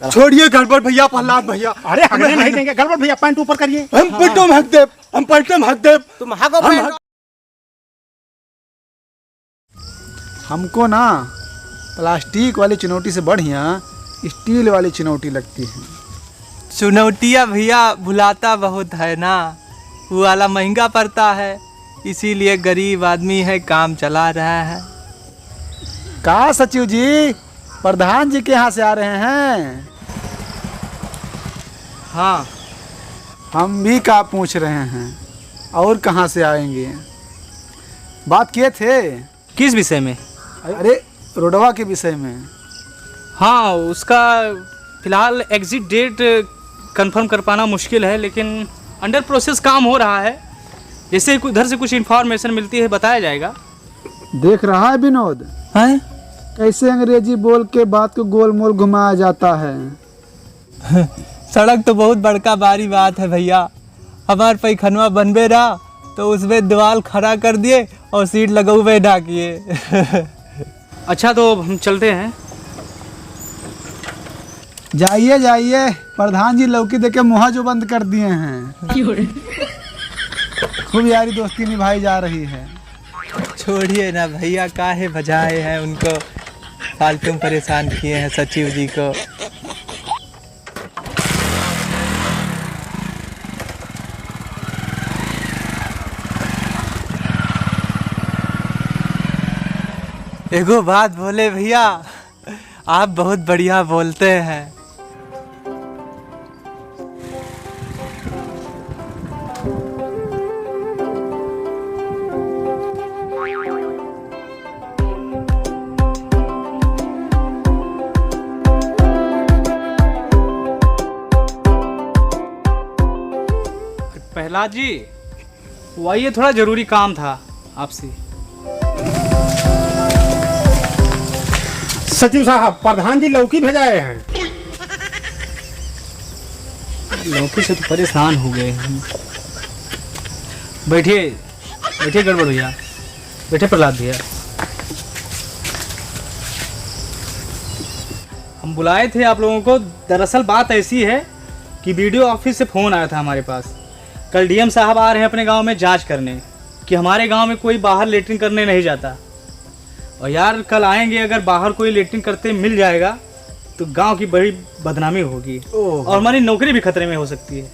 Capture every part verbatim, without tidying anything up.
छोड़िए गड़बड़ भैया, प्रहलाद भैया। अरे, हगने नहीं देंगे। गड़बड़ भैया, पैंट ऊपर करिए। हम पैंटों में हग देब, हम पैंटों में हग देब। तुम हगो हम पैंट। हग- हमको ना प्लास्टिक वाली चुनौटी से बढ़िया स्टील वाली चुनौटी लगती है। चुनौटियाँ भैया भुलाता बहुत है ना, वो वाला महंगा पड़ता है, इसीलिए गरीब आदमी है, काम चला रहा है। का सचिव जी, प्रधान जी के यहाँ से आ रहे हैं? हाँ। हम भी का पूछ रहे हैं, और कहाँ से आएंगे? बात किए थे। किस विषय में? अरे, रोडवा के विषय में। हाँ, उसका फिलहाल एग्जिट डेट कंफर्म कर पाना मुश्किल है, लेकिन अंडर प्रोसेस काम हो रहा है। जैसे ही उधर से कुछ इन्फॉर्मेशन मिलती है, बताया जाएगा। देख रहा है विनोद, हैं? कैसे अंग्रेजी बोल के बात को गोल मोल घुमाया जाता है। सड़क तो बहुत बड़का बारी बात है भैया, हमार पैखनवा बनबे रहा तो उसमें दीवाल खड़ा कर दिए और सीट लगौबे ना किए। अच्छा, तो अब हम चलते हैं। जाइए, जाइए, प्रधान जी लौकी देके मुँह जो बंद कर दिए हैं। खूब यारी दोस्ती निभाई जा रही है। छोड़िए ना भैया, काहे भजाए हैं उनको, फालतू में परेशान किए हैं सचिव जी को। एगो बात बोले भैया, आप बहुत बढ़िया बोलते हैं। प्रहलाद जी, वो आइए, थोड़ा जरूरी काम था आपसे। सचिव साहब, प्रधान जी लौकी भेजाए हैं। लौकी से तो परेशान हो गए हम। बैठिए, बैठिए गड़बड़ भैया, बैठिए प्रहलाद भैया। हम बुलाए थे आप लोगों को, दरअसल बात ऐसी है कि बीडीओ ऑफिस से फ़ोन आया था हमारे पास। कल डीएम साहब आ रहे हैं अपने गांव में जांच करने कि हमारे गांव में कोई बाहर लेटरिन करने नहीं जाता, और यार कल आएंगे, अगर बाहर कोई लेटरिन करते मिल जाएगा तो गांव की बड़ी बदनामी होगी ओह। और हमारी नौकरी भी खतरे में हो सकती है।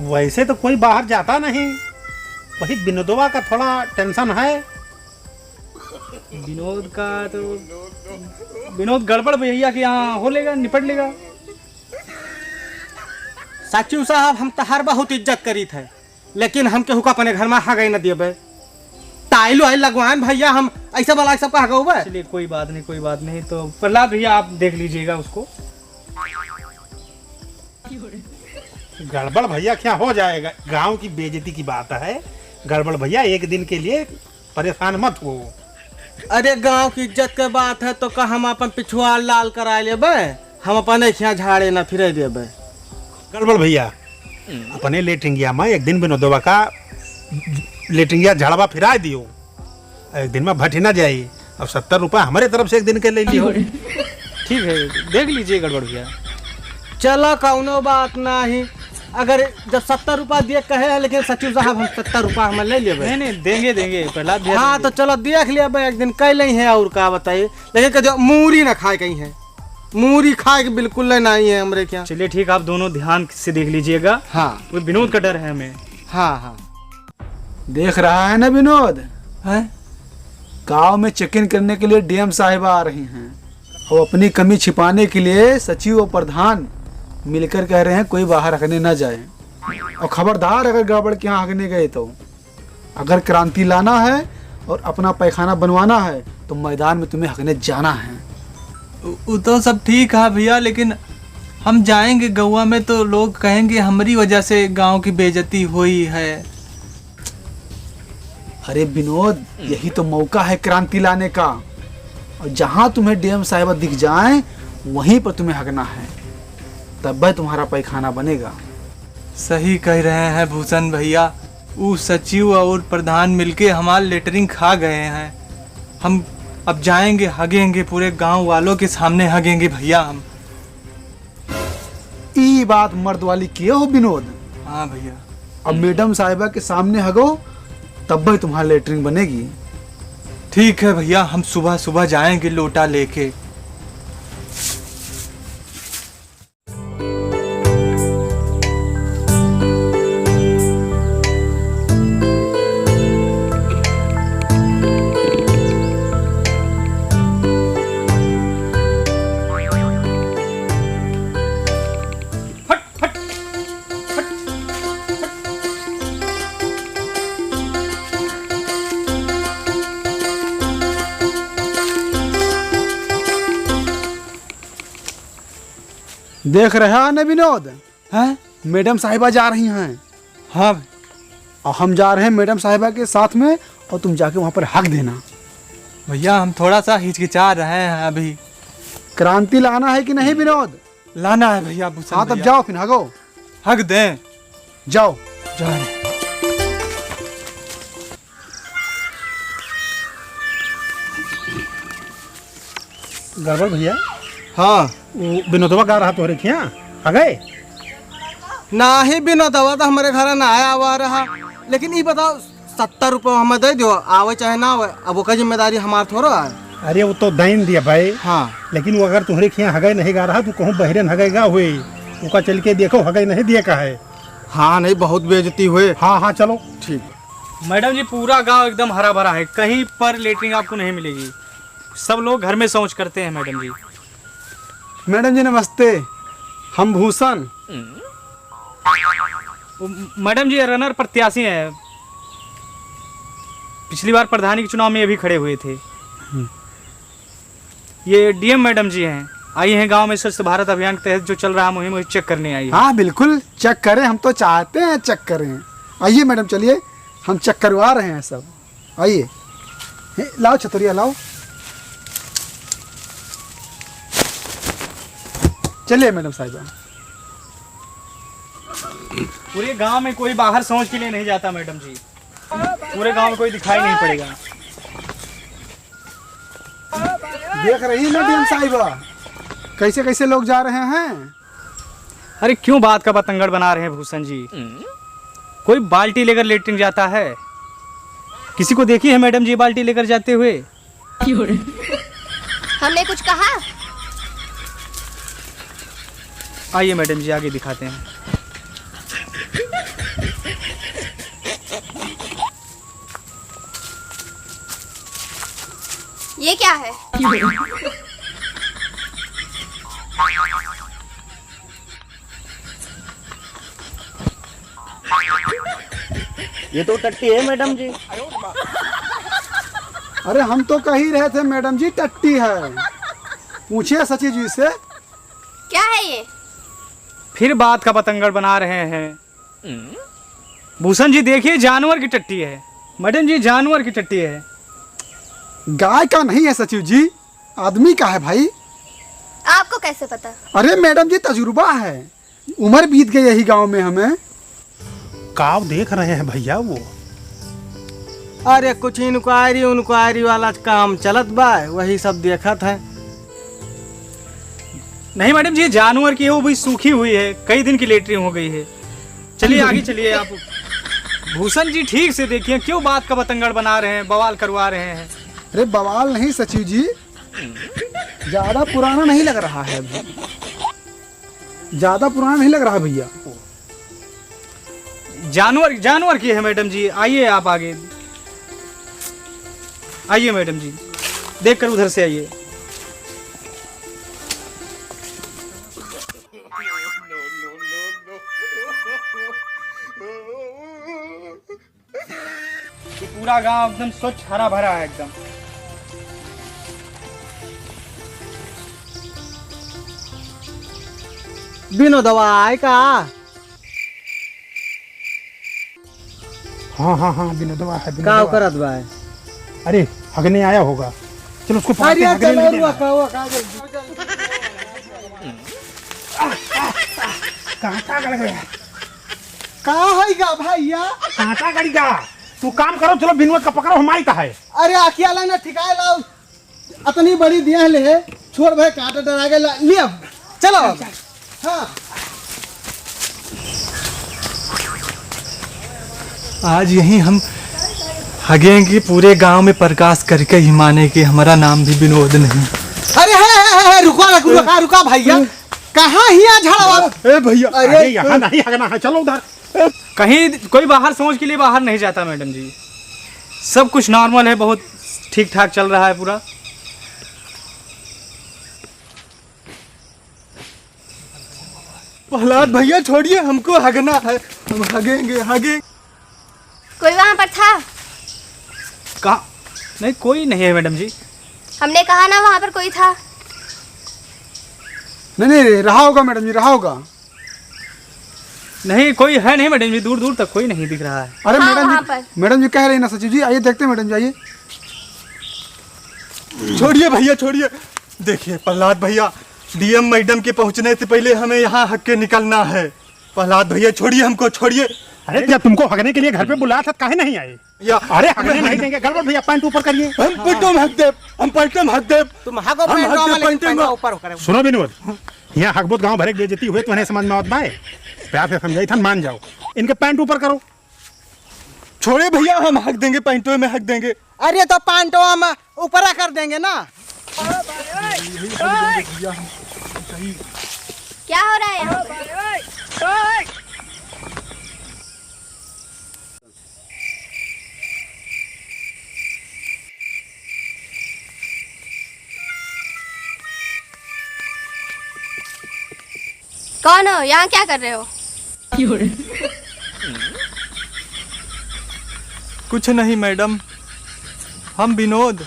वैसे तो कोई बाहर जाता नहीं, वही विनोदवा का थोड़ा टेंशन है। विनोद का तो, विनोद गड़बड़ भैया के यहाँ हो लेगा, निपट लेगा। सचिव साहब, हम तहार बहुत इज्जत करीत है, लेकिन हम केहू का अपने घर में हगई न देबे। टाइल वाइल लगवाएन भैया, हम ऐसा वाला सबका हगौबे। चलिए, कोई बात नहीं, कोई बात नहीं। तो प्रहलाद भैया, आप देख लीजिएगा उसको। गड़बड़ भैया क्या हो जाएगा, गांव की बेइज्जती की बात है। गड़बड़ भैया, एक दिन के लिए परेशान मत हो। अरे, गांव की इज्जत के बात है तो का हम अपन पिछुआर लाल करा लेबे, हम अपने खिया झाड़े ना फिरे देबे। गड़बड़ भैया, अपने लेटरिंगिया में एक दिन विनोदवा का लेटरिंगिया झाड़वा फिरा दियो, एक दिन में भट ही ना जाई। अब सत्तर रुपया हमारे तरफ से एक दिन के ले लियो। ठीक है, देख लीजिए गड़बड़ भैया। चलो, कौनो बात नहीं। अगर जब सत्तर रुपया दिए कहे है, लेकिन सचिव साहब, हम सत्तर रुपया हम ले लेबे। नहीं, नहीं, देंगे, देंगे, प्रहलाद भैया हाँ, देंगे। तो चलो, देख लेबे, एक दिन कह लें है, और का बताइए। लेकिन कह दियो, मूरी ना खाए कहीं है, मूरी खाए के बिल्कुल नहीं है हमरे क्या। चलिए ठीक, आप दोनों ध्यान से देख लीजिएगा। हाँ। वो विनोद का डर है हमें। हाँ, हाँ। देख रहा है ना विनोद, हैं? गांव में चेकिंग करने के लिए डीएम साहिबा आ रही हैं और अपनी कमी छिपाने के लिए सचिव और प्रधान मिलकर कह रहे हैं कोई बाहर हगने ना जाए। और खबरदार, अगर गड़बड़ के यहाँ हगने गए तो, अगर क्रांति लाना है और अपना पैखाना बनवाना है तो मैदान में तुम्हें हगने जाना है। उ, उ तो सब ठीक है भैया, लेकिन हम जाएंगे गौवा में तो लोग कहेंगे हमारी वजह से गांव की बेइज्जती हुई है। अरे विनोद, यही तो मौका है क्रांति लाने का। और जहाँ तुम्हें डीएम साहिबा दिख जाए, वहीं पर तुम्हें हगना है, तब वह तुम्हारा पैखाना बनेगा। सही कह रहे हैं भूषण भैया, ऊ सचिव और प्रधान मिलके हमार लेटरिन खा गए हैं। हम अब जाएंगे, हगेंगे, पूरे गांव वालों के सामने हगेंगे भैया हम। ई बात मर्द वाली किए हो विनोद। हाँ भैया। अब मैडम साहिबा के सामने हगो, तब भी तुम्हारी लेटरिन बनेगी। ठीक है भैया, हम सुबह सुबह जाएंगे लोटा लेके। देख रहा है ना विनोद? हैं? मैडम साहिबा जा रही हैं। हाँ। और हम जा रहे हैं मैडम साहिबा के साथ में, और तुम जाके वहाँ पर हग देना। भैया, हम थोड़ा सा हिचकिचा रहे हैं अभी। क्रांति लाना है कि नहीं विनोद? लाना है भैया, भूषण हाँ, तब भैया। जाओ फिर, हगो। हग दें। जाओ। जाओ। गड़बड़ भैया। हाँ। वो विनोदवा गा रहा तोहरे खिया, आ गए? नाही, विनोदवा तो हमरे घर ना आया हुआ रहा, लेकिन ई बताओ, सत्तर रुपये हमें दे दियो, आवे चाहे ना आवे, अब ओकर जिम्मेदारी हमार थोड़ा है। अरे, वो तो दैन दिया भाई। हाँ। लेकिन वो अगर तुम्हारे खिया हगई नहीं गा रहा, तो कहूँ बहरे न हगई गा हुए, ओका चल के देखो, हगई नहीं दिए का है। हाँ, नहीं, बहुत बेइज्जती हुए। हाँ, हाँ, चलो। ठीक। मैडम जी, पूरा गांव एकदम हरा भरा है, कहीं पर लेटरिन आपको नहीं मिलेगी, सब लोग घर में शौच करते हैं मैडम जी। मैडम जी, नमस्ते, हम भूषण। वो, मैडम जी, रनर प्रत्याशी हैं, पिछली बार प्रधानी के चुनाव में ये भी खड़े हुए थे। हम्म। ये डीएम मैडम जी हैं, आई हैं गांव में स्वच्छ भारत अभियान के तहत जो चल रहा मुहिम, वही चेक करने आई हैं। हाँ, बिल्कुल चेक करें, हम तो चाहते हैं चेक करें। आइए मैडम, चलिए, हम चेक करवा रहे हैं सब। आइए। हे, लाओ छतरिया, लाओ। चलिए मैडम साहिबा। पूरे गांव में कोई बाहर शौच के लिए नहीं जाता मैडम जी, पूरे गांव में कोई दिखाई नहीं पड़ेगा। देख रही ना डीएम साहिबा, कैसे कैसे लोग जा रहे हैं। अरे, क्यों बात का बतंगड़ बना रहे हैं भूषण जी? कोई बाल्टी लेकर लेटरिन जाता है? किसी को देखी है मैडम जी बाल्टी लेकर जाते हुए? हमने कुछ कहा? आइए मैडम जी, आगे दिखाते हैं। ये क्या है? ये तो टट्टी है मैडम जी। अरे, हम तो कह ही रहे थे मैडम जी, टट्टी है। पूछिए सचिव जी से। क्या है ये? फिर बात का बतंगड़ बना रहे हैं। भूषण जी, देखिए, जानवर की टट्टी है। मैडम जी, जानवर की टट्टी है। गाय का नहीं है सचिव जी, आदमी का है भाई। आपको कैसे पता? अरे मैडम जी, तजुर्बा है, उम्र बीत गई यही गांव में हमें। काव देख रहे हैं भैया वो? अरे, कुछ इंक्वायरी उन्क्वायरी वाला काम चलत बा, वही सब देखत है। नहीं मैडम जी, ये जानवर की है, वो भी सूखी हुई है, कई दिन की लेटरिन हो गई है। चलिए, आगे चलिए आप। भूषण जी, ठीक से देखिए, क्यों बात का बतंगड़ बना रहे हैं, बवाल करवा रहे हैं। अरे, बवाल नहीं सचिव जी, ज्यादा पुराना नहीं लग रहा है अभी, ज्यादा पुराना नहीं लग रहा भैया। जानवर, जानवर की है मैडम जी। आइए आप आगे, आइए मैडम जी, देख कर उधर से आइए। ये पूरा गांव एकदम स्वच्छ, हरा भरा है एकदम। बिनो दवा आए का? हाँ, हाँ, हाँ, बिनोदवा है, का बिनोदवा। करत बा? अरे, हगने आया होगा। चलो, उसको पकड़ते हैं, अरे, हगने चलो, नहीं देना। रुआ, का हुआ, का गई? कांटा गड़ गया। का है गा भैया? कांटा गड़ गया। तू काम करो, चलो, बिनोद का पकड़ो, हमारी का है। अरे, आखिया ला ना, ठिकाए लाओ। अतनी बड़ी दिया ले, छोड़ भाई, कांटा डरा के ला, लिया। चलो। हाँ। आज यहीं हम हगेंगे, पूरे गांव में प्रकाश करके ही माने कि हमारा नाम भी विनोद नहीं। अरे, हे, हे, हे, हे, रुका, रुका, रुका, रुका भैया, कहाँ हिया झाड़वा? ए भैया, अरे, अरे, यहाँ नहीं हगना है, चलो उधर। कहीं कोई बाहर सोच के लिए बाहर नहीं जाता मैडम जी, सब कुछ नॉर्मल है, बहुत ठीक ठाक चल रहा है पूरा। प्रहलाद भैया, छोड़िए, हमको हगना है, हम हगेंगे, हगेंगे। कोई वहाँ पर था? कहाँ? नहीं, कोई नहीं है मैडम जी। हमने कहा ना, वहाँ पर कोई था। नहीं, नहीं, रहा होगा मैडम जी, रहा होगा। नहीं, कोई है नहीं मैडम जी, दूर दूर तक कोई नहीं दिख रहा है। अरे हाँ, मैडम जी, वहाँ पर। मैडम जी कह रही ना सचिव जी, आइए देखते हैं मैडम जी, आइए। छोड़िए भैया, छोड़िए। देखिए प्रहलाद भैया, डीएम मैडम के पहुँचने से पहले हमें यहाँ हग के निकलना है। प्रहलाद भैया, छोड़िए हमको, छोड़िए। अरे, जब तुमको हगने के लिए घर पे बुलाया था, तो काहे नहीं आए? या अरे, हगने नहीं देंगे, गड़बड़ भैया, पैंट ऊपर करिए। हम पैंटों में हग देब, हम पैंटों में हग देब। तुम हगो हम पैंटों हग देब, में, पैंटों में। पैंटों ऊपर करो। सुनो विनोद, यहाँ हगबो त गाँव भरे के बेइज्जती हुए, तुम्हें समझ में आवत बाय? प्यार से समझाई थन, मान जाओ। इनके पैंट ऊपर करो। छोड़े भैया, हम हग देंगे, पैंटों में हग देंगे। अरे तो पैंटों हम ऊपरा कर देंगे ना। क्या हो रहा है यहाँ पर? कौन हो? यहाँ क्या कर रहे हो? कुछ नहीं मैडम, हम विनोद।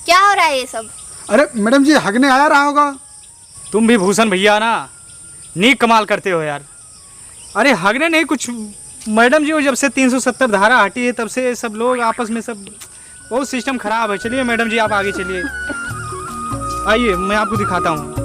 क्या हो रहा है ये सब? अरे मैडम जी, हगने आया रहा होगा। तुम भी भूषण भैया ना, नीक कमाल करते हो यार। अरे हगने नहीं कुछ, मैडम जी, वो जब से तीन सौ सत्तर धारा हटी है, तब से सब लोग आपस में सब बहुत सिस्टम खराब है। चलिए मैडम जी, आप आगे चलिए, आइए, मैं आपको दिखाता हूँ।